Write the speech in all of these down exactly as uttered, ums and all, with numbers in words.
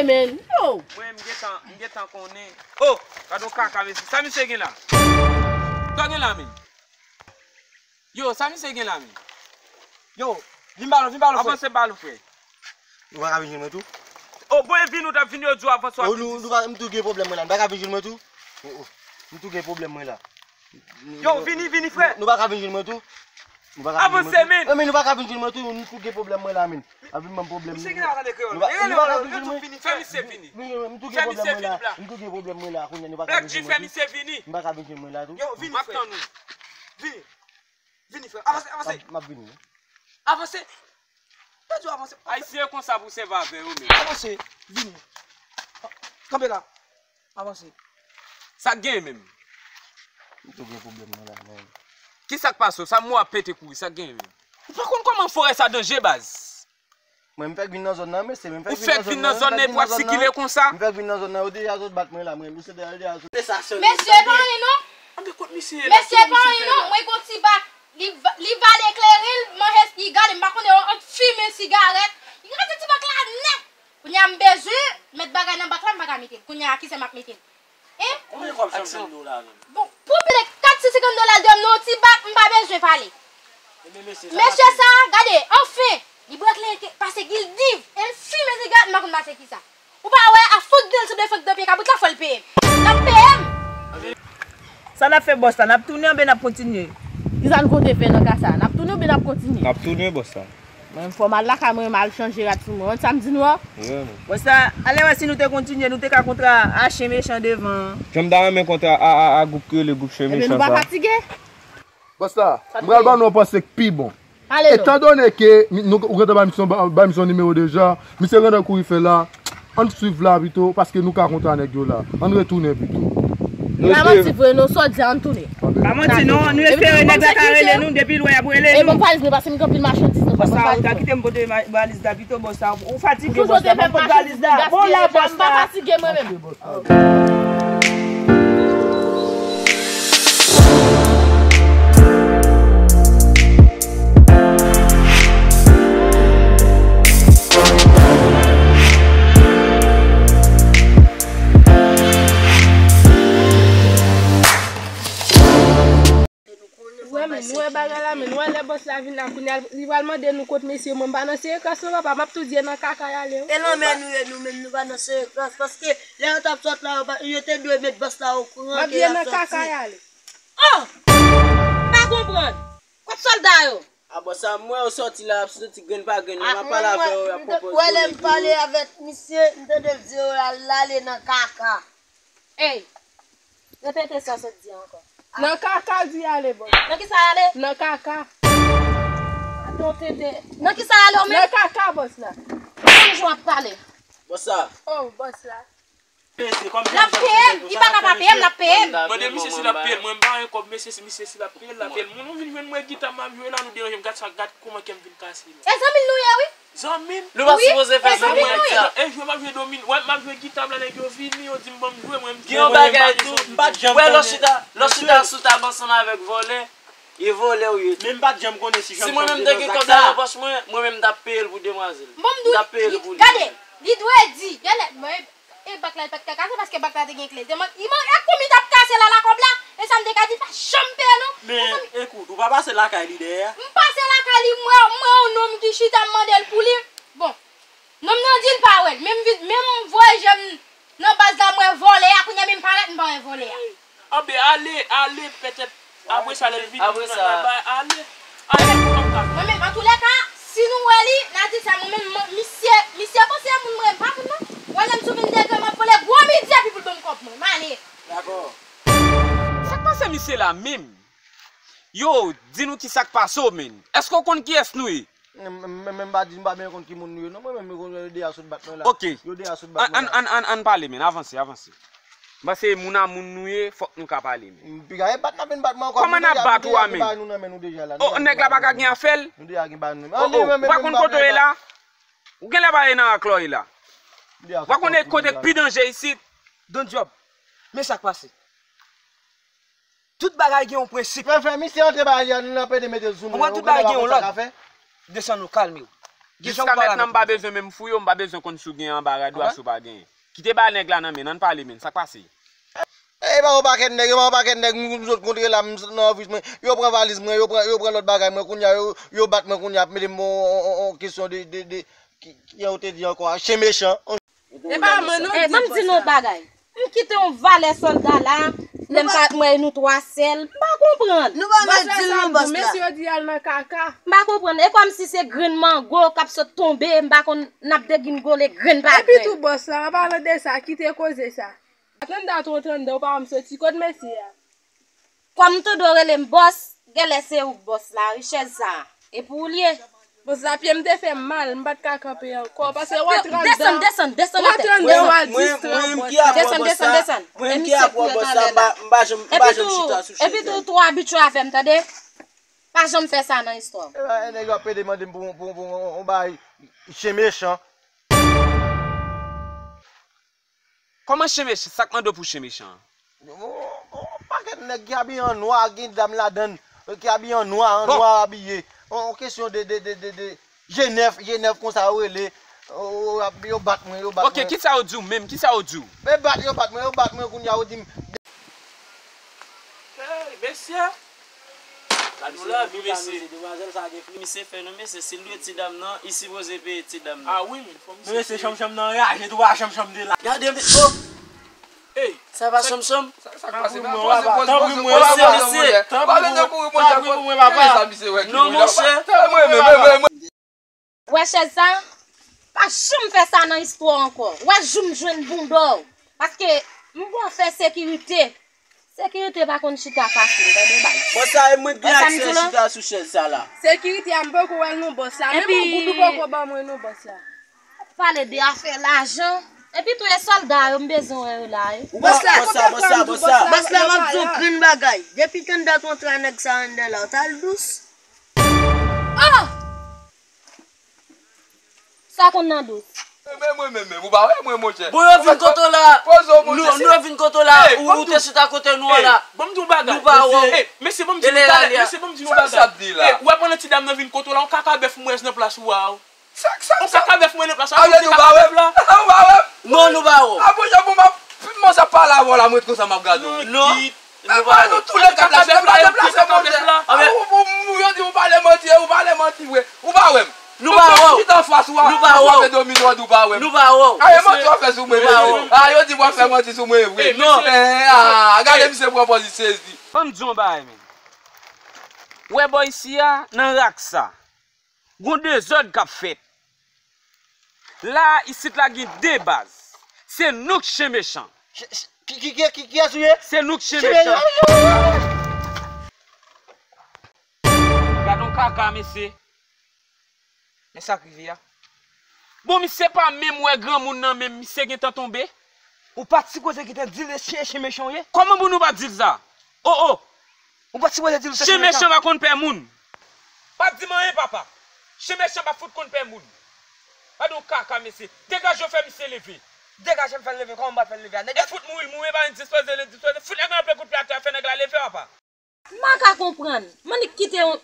Men, yo! Mwen, m gentan, m gentan konnen. Oh! Gade yon kaka, mesye. Sa misye gen la? Sa gen la, men? Yo, sa misye gen la, men? Yo, vin ba nou, vin ba nou, frè. Avanse ba nou, frè. Nou pa ka vin jwenn mwen tou? Oh, bon, e vin ou t ap vin, yo di w avanse w ap vin. Oh, nou, nou pa, m tou gen pwoblèm mwen la. Nou pa ka vin jwenn mwen tou? Oh, oh. M tou gen pwoblèm mwen la. Yo, vini, vini, frè. Nou pa ka vin jwenn mwen tou? Nou pa ka vin jwenn mwen tou? Avanse, men. Non, men nou pa ka vin jwenn mwen tou, nou tou gen pwoblèm mwen la, men. Ap vin ban m pwoblèm. Misye gen la tande kreyòl. Nou pa, nou pa ka vin jwenn mwen. Fè misye vini. M tou gen pwoblèm mwen la. M tou gen pwoblèm mwen la, kounye a nou pa ka vin jwenn mwen tou. Fè misye vini. M pa ka vin jwenn mwen la tou. Yo, vini, frè. Vini. Vini, frè. Avanse, avanse. M ap, m ap vini, wi. Avanse. Mwen di w avanse. Ayisyen konsa pou sèvi avè yo menm. Avanse. Vini. Kanpe la. Avanse. Sa k genyen menm? M tou gen pwoblèm nan la, men. Ki sa k pase w? Sa mwen ap pete kouri, sa k genyen menm? Ou pa konn kòman forè sa danje, baz? Mwen, m fèk vin nan zòn nan, mesye, men m fèk vin nan zòn nan. Ou fèk vin nan zòn nan epi w ap sikile konsa? M fèk vin nan zòn nan, yo deja sot bat mwen la, mwen, yo deja sot. Mesye, pa anyen non. Anben kot misye ye la? Mesye, pa anyen non, mwen gon ti bak. Li va-, li vale kleren l, manje siga, li, m pa konnen, ant fimen sigarèt. Li rete ti bak la nèt. Kounye a m bezwen met bagay nan bak la, m pa ka mete l. Kounye a, ki sè m ap mete l? Hein? Konbyen kòb chanm vennde w la menm? Bon, pou m mete kat san senkant dola deyò m nan yon ti bak, m pa bezwen pale. Mesye sa, gade, anfen, li bwè kleren pase gildiv, e l fimen sigarèt, m pa konn pase kisa. Ou pa wè, a fòs de l sou de fòk de pye kabrit la, fò l peye m. L ap peye m. Sa n ap fè, bòs la? N ap tounen oubyen n ap kontinye? Kisa n konte fè nan ka sa? N ap tounen oubyen n ap kontinye? N ap tounen, bòs la. Mwen, fò m al lakay mwen, m al chanje rad sou mwen. Wè sa m di nou an? Wi, men. Bòs la, ale wè si nou te kontinye, nou te ka kontre a chen mechan devan an. Jan m ta renmen kontre a, a, a, a gwoup ki rele gwoup chen mechan sa. Ebyen, nou pa fatige? Bòs la, m pral ban nou yon panse k pi bon. Ale non. Etandone ke mi-, nou, ou gentan bay misye, bay misye yon nimewo deja, misye gentan kouri fè la, ann swiv la pito, paske nou ka kontre a nèg yo la. Ann retounen pito. Pa manti vre non, sa w di a, ann tounen. Pa manti non, nou espere nèg la ka rele nou, depi lwen y ap rele nou. E bon, valiz mwen, paske m gen anpil machandiz, nou pran valiz mwen. Bòs la, ou ta kite m pote ma-, valiz la pito, bòs la. Ou fatige, bòs la, ban m pote valiz la. Bon la, bòs la. M pa fatige mwen menm. Ou wè, men, nou wè bagay la, men, nou wè lè bòs la vin la, kounye a, li pral mande nou kot mesye, mwen, m pa nan sere kras non, papa, m ap tou di e nan kaka y ale, wi. E lanmè nou ye, nou menm, nou pa nan sere kras, paske lè yo t ap sot la, yo pa, yo te dwe met bòs la okouran ke y ap soti. M ap di e nan kaka y ale. Oh! Pa konprann. Kot sòlda yo? A bòs sa, m wè yo soti la, y ap soti grenn pa grenn, m ap pale avè yo, y ap pwopoze yo. Wè lè m pale avèk misye, m tande l di yo y al ale nan kaka. Ey! Repete sa w sot di a ankò. Nan kaka l di ale, bòs. Nan kisa ale? Nan kaka. Nan kaka, bòs la. Konn jan w ap pale. Bòs la. Oh, bòs la. L ap peye m, li pa ka pa peye m, l ap peye m. Mande misye si l ap peye l, mwen m pa gen kòb, mesye, si misye si l ap peye l, l ap peye l. Moun, nou vin jwenn mwen gita m ap jwe la, nou deranje m, gad sa, gad kouman kè m vin kase la. E zanmi l nou ye, wi. Zanmi m? Nou pa sipoze fè zanmi avèk sa. E jwe m ap jwe domino, wè m ap jwe gita m la, nèg yo vini, yo di m ban m jwe, mwen m di. Gen yon bagay tou, m pa t janm konnen. Wè lè w chita, lè w chita sou tab ansanm avèk vòlè, e vòlè ou ye tou. Men m pa t janm konnen si mwen menm m te gen kòb la nan pòch mwen, mwen menm m t ap peye l pou demwazèl. M t ap peye l pou li. Gade, li dwe di, genlè, mwen, e bak la, li pa t ka kase paske bak la te gen kle. Li man-, li man-, e kòm li t ap kase la, la kòb la, e sa m te ka di, pa janm peye non. Men, ekout, ou pa pase lakay li dèyè? M pase lakay li, m wè, m wè yon nonm ki chita, m mande l pou li. Bon, nonm nan di l pa wè l, men m vin, men m voye je m nan baz la, m wè vòlè a, kounye a men m parèt, m pa wè vòlè a. Anben, ale, ale, petèt, apre sa, lè l vini, nou nan bay, ale. Ale pou kòb la. Mwen menm, antoulèka, si nou wè li, n a di sa, mwen menm, mwen, misye, misye panse e moun mwen, m pa moun non. Wè lè m sou vin dèyè m ap vòlè gwo midi epi pou l ban m kòb mwen, m ale. Dakò. Sa k pase misye la menm? Yo, di nou ki sa k pase w, menn. Èske w konn kiyès nou ye? Men, men, men m pa di, m pa byen konn ki moun nou ye non, mwen menm, yo deja sot bat mwen la. Ok. Yo deja sot bat mwen la. Ann, ann, ann, ann pale, menn, avanse, avanse. M panse moun a moun nou ye, fòk nou ka pale, menn. Piga, e bat n ap vin bat mwen ankò. Kòman n ap bat ou a, menn? Nou deja gen bagay nou nan men nou deja la. Oh, nèg la pa ka gen afè l? Nou deja gen bagay nou nan men. Oh, oh, ou pa konn kote w ye la? Ou genlè pa ye nan rak la w ye la. Ou pa konn kote k pi danje isit? Don Job, men sa k pase. Tout bagay gen yon prensip. Fè, fè misye antre bagay la, nou ap ede mete l sou mwen. Ou konprann? Tout bagay gen yon lòd. Desann ou, kalme w. Jiska mentnan m pa bezwen menm fouye w, m pa bezwen konn si w gen anba rad ou a si w pa genyen. Kite ba nèg la nan men, ann pale menn, sa k pase? E pa yon pakèt nèg, e pa yon pakèt nèg, m, m sot kontre la, m sot nan ofis mwen, yo pran valiz mwen, yo pran, yo pran lòt bagay mwen, kounye a, yo, yo bat mwen, kounye a, ap mete m on, on, on, on kesyon de, de, de, ki, ki jan w te di ankò a, chen mechan. E pa mwen non, e, ban m di nou yon bagay. M kite yon valè sòlda la, lè m pa mwen nou twa sèl, m pa konprann. Nou pa mèt di l non, bòs la. Mesye yo di al nan kaka. M pa konprann. E kòmsi se grenn mango k ap sot tonbe, m pa konn n ap degingole grenn pa grenn. Epi tou bòs la, an palan de sa, kite koze sa. Trannde a tou trannde, ou pa wè m soti kot mesye a. Kòm m tande w rele m bòs, genlè se ou k bòs la, wi, chèz sa a. E pou ou l ye. Bòs la, pye m te fè m mal, m pa t ka kanpe ankò, paske w a trannde. Desann, desann, desann atè. W a trannde, w a distrè bòs la. Desann, desann, desann. Mwen menm ki ap wè bòs la, m pa, m pa janm, m pa janm chita sou chèz la. Epi tou, epi tou, tou abitye avè m, tande. Pa janm fè sa nan istwa w. E, e, nèg yo ap pede mande m pou, pou, pou, pou, pou bay chen mechan. Kòman chen mechan? Sa k mande w pou chen mechan an? Yon, yon pakèt nèg ki abiye an nwa, gen dam ladan l, ki abiye an nwa, an nwa abiye. Yon, yon kesyon de, de, de, de, de G nèf, G nèf konsa yo rele. Yo, yo, yo bat mwen, yo bat mwen. Ok, kisa yo di w menm? Kisa yo di w? Men bat, yo bat mwen, yo bat mwen, kounye a yo di m. Hey, mesye! Gad yon lavi, mesye. Misye fè nou, mesye, si l dwe ti dam nan, li sipoze peye ti dam nan. Ah wi, men fò misye. Men mesye, chanm chanm nan raje, tou pa chanm chanm de la. Gade, men, oh! Hey! Sa pa chanm chanm? Sa, sa k pase la? Tanpri mwen, papa, tanpri mwen, papa, mesye. Tanpri mwen, tanpri mwen, papa. Non, monchè. Wè chèz sa? Pa janm fè sa nan istwa w ankò. Wè jou m jwenn bounda w. Paske m bon fè sekirite. Sekirite pa konn chita fasil, tande baz. Bòs la, e mwen k gen aksè chita sou chèz sa la. Sekirite a, m poko wè l non, bòs la. Menm yon goud ou poko ban mwen non, bòs la. Pale de afè lajan. Epi tou e sòlda yo, m bezwen wè yo la, wi. Bòs la, bòs la, bòs la, bòs la. Bòs la, m ap di w grenn bagay. Depi tann dat w antre a nèg sa anndan la, w t al dous. Ah! Sa konn nan dous. Men mwen menm, men, ou pa wè mwen, monchè. Bon, yo vin kote w la. Nou, nou vin kote w la. Ou, ou te chita kote nou an la. Ban m di w bagay. Nou pa wè w. Mesye, ban m di nou bagay. Mesye, ban m di nou bagay. Ou wè pandan ti dam nan vin kote w la, yon kaka bèf m wè nan plas ou a. Sa, sa, sa. Ou ka ka bèf mwen nan plas la. Ou pa wè m? Ou pa wè m? Non, nou pa wè w. Apre jan pou m ap, pou m ap pale avè w la, mwen konsa m ap gade w. Non, nou pa wè w. Nou tou le kat la, se pa deplase, monchè. Ou, ou, ou, yo di ou pale manti, ou pale manti vre. Ou pa wè m. Nou pa wè w. Chita anfas ou a, ou ap fè domino, ou pa wè m. Nou pa wè w. A, e manti w ap fè sou mwen, mesye. A, yo di m w ap fè manti sou mwen vre. Non. A, gade misye pran pòz li sezi. Ban m di w yon bagay, men. Wè bò isi a, nan rak sa. Gon dezòd k ap fèt. La, isit la gen de baz. Se nou k chen mechan. Ch-, ch-, ki, ki, ki, ki, kiyès ou ye? Se nou k chen mechan. Gad on kaka, mesye. Men sa k rive a. Bon, misye pa menm wè granmoun nan, menm misye gentan tonbe. Ou pa t sipoze gentan di l se chen, chen mechan w ye? Kòman pou nou pa di l sa? O, o! Ou pa t sipoze di l se chen mechan. Chen mechan pa konn pè moun. Pa di m anyen, papa. Chen mechan pa fout konn pè moun. Gad on kaka, mesye. Degaje w, fè misye leve. Degaje m, fè l leve. Kòman m pral fè l leve a? Nèg la fout mouri, l mouri, pa endispoze, l endispoze. Fout nèg la yon pye kout pye atè a, fè nèg la leve, papa. M pa ka konprann. M annik kite yon,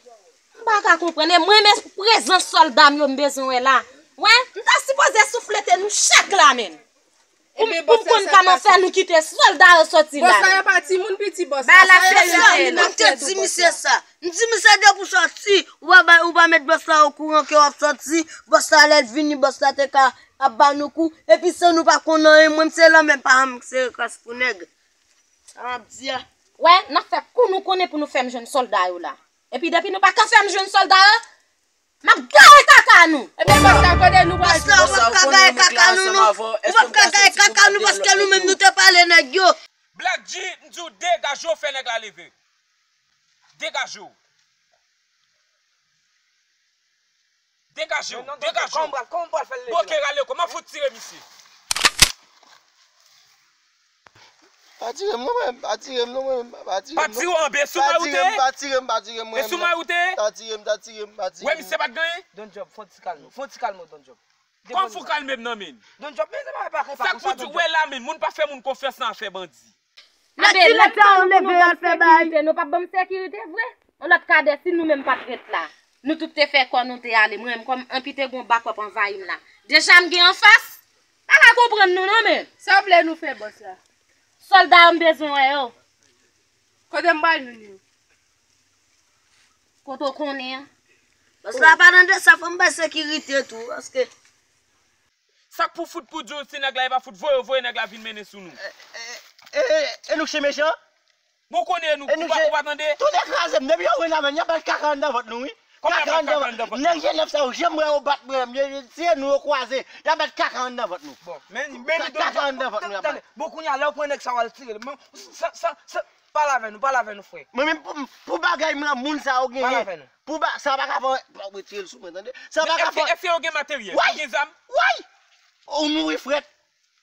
m pa ka konprann. E mwen menm prezans sòlda m yo m bezwen wè la. Wè, m ta sipoze souflete nou chak la menm. Pou, pou m konn kòman fè nou kite sòlda yo sòti la. Bòs la, yo pa timoun piti, bòs la. Ba la serye. Mwen te di misye sa. M di misye depi w sòti, ou pa bay, ou pa met bòs la okouran ke w ap sòti. Bòs la lè l vini, bòs la te ka ap ba nou kou. Epi san nou pa konn anyen, mwen m se lanmè, m pa janm sere kras pou nèg. Sa m ap di a. Wè, n ap fè kou nou konnen pou nou fè m jwenn sòlda yo la. Epi depi nou pa ka fè m jwenn sòlda yo, m ap gaye kaka nou. Ebyen, bòs la, kote nou pral jwenn? Bòs la, ou p ap ka gaye kaka nou, non. Ou p ap ka gaye kaka nou paske nou menm nou te pale nèg yo. Black G, m di w degaje w, fè nèg la leve. Degaje w. Degaje w, degaje w. Bon, ok, rale kò, m ap fout tire misye. Pa tire m non, mwen, pa tire m non, mwen, pa tire m non. Pa tire w anben, sou mwen ou te ye? Pa tire m, pa tire m, mwen. E sou mwen ou te ye? Pa tire m, pa tire m, pa tire m. Wè, misye pa t gen anyen? Don Job, fè yon ti kalme, fè yon ti kalme, Don Job. Kòman fè w kalme m nan, men? Don Job, men se pa, pa konsa, Don Job. Sa k pou di w wè la, men, moun pa fè moun konfyans nan afè bandi. Lè ti lè sa yo leve, y al fè bay. Nou p ap ban m sekirite vre? Yon lòt kadè, si nou menm pa t ret la. Nou tout te fè kò nou te ale. Mwen menm, kòm anpi te gon bakòp anvayi m la. Deja m gen anfas. Pa ka konprann nou non, men. Sa w vle nou fè, bòs la? Sòlda yo, m bezwen wè yo. Kote m pral jwenn yo? Kote w konnen an? Bòs la pa nan de sa, fò m bay sekirite tou, paske sa k pou fout pou di w, si nèg la e pa fout, voye, voye nèg la vin mennen sou nou. E, e, e, e nou ki mechan? Bon, konnen nou, ou pa, ou pa tande? Tout ekraze m, depi yo wè n avè n, y ap bay kaka anndan vant nou, wi. Kaka anndan vant. Nèg Jenèf sa yo, janm wè yo bat mwen, si nou yo kwaze, y ap bat kaka anndan vant nou. Bon, men, men, kaka anndan vant nou y ap bat. Bon, kounye a, lè w pran nèg sa w al tire l, men, sa, sa, sa, pale avè nou, pale avè nou, frè. Mwen menm, pou, pou bagay mwen, moun sa yo genyen. Pale avè nou. Pou ba, sa pa ka fè, pa retire l sou mwen, tande? Sa pa ka fè. Èske yo gen materyèl? Yo gen zam? Way! Ou mouri frèt.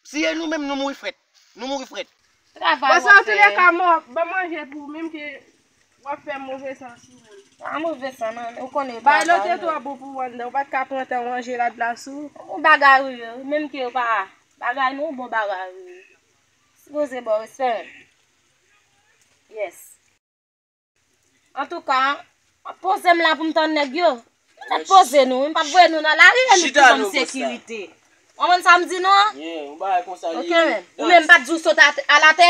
Si e nou menm, nou mouri frèt. Nou mouri frèt. Travay w ap fè. Bon, sa, antoulèka, mò, ban manje pou ou menm ke w ap fè move san sou moun. Pa move san, non, ou konnen bagay nou. Bay lòt yo twò bon pou ou anndan, ou pa t ka pran tan w ranje lad la sou. Bon bagay ou ye, menm ke yo pa bagay nou, bon bagay ou ye. Sipoze ba w respè menm. Yes. Antouka, poze m la pou m tann nèg yo. Nou mèt poze nou, m pa t voye nou nan lari, e nou ki ban m sekirite. W konprann sa m di nou an? Oke, men. Ou menm pa t di w sot a, al atè?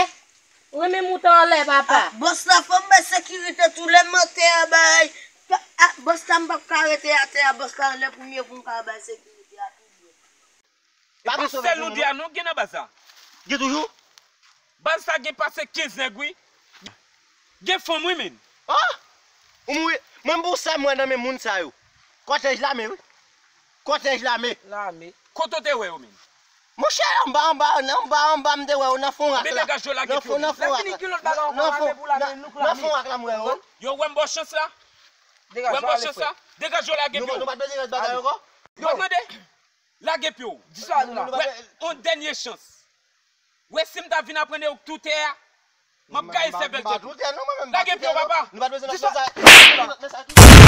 Ou renmen moute anlè, papa. Ah, bòs la, fò m bay sekirite tou, lè m atè a bay. Ah, bòs la, m p ap ka rete atè a, bòs la, lè premye kou m ka bay sekirite a tou. E pa sèl nou de a non gen nan baz la. Gen toujou? Baz sa gen pase kenz nèg, wi. Gen fanm, wi, men. Ah! Ou mouri. Mwen, m pou sa m wè nan men moun sa yo. Kòtèj lame, wi. Kòtèj lame. Lame. Kote w te wè yo, men? Monchè, anba, anba, anba, anba, m te wè yo nan fon rak la. Men degaj yo lage pye w. Nan fon rak la. Nan fon, nan fon rak la, m wè yo. Yo wè m ba w chans la? Wè m ba w chans la? Degaj yo lage pye w. Nou pa t bezwen rès bagay ankò? Yo tande? Lage pye w. Di sa la. Wè, on dènye chans. Wè, si m ta vin aprann yo tou tè a, m ap gaye sèvèl tèt ou. Lage pye w, papa. Di sa.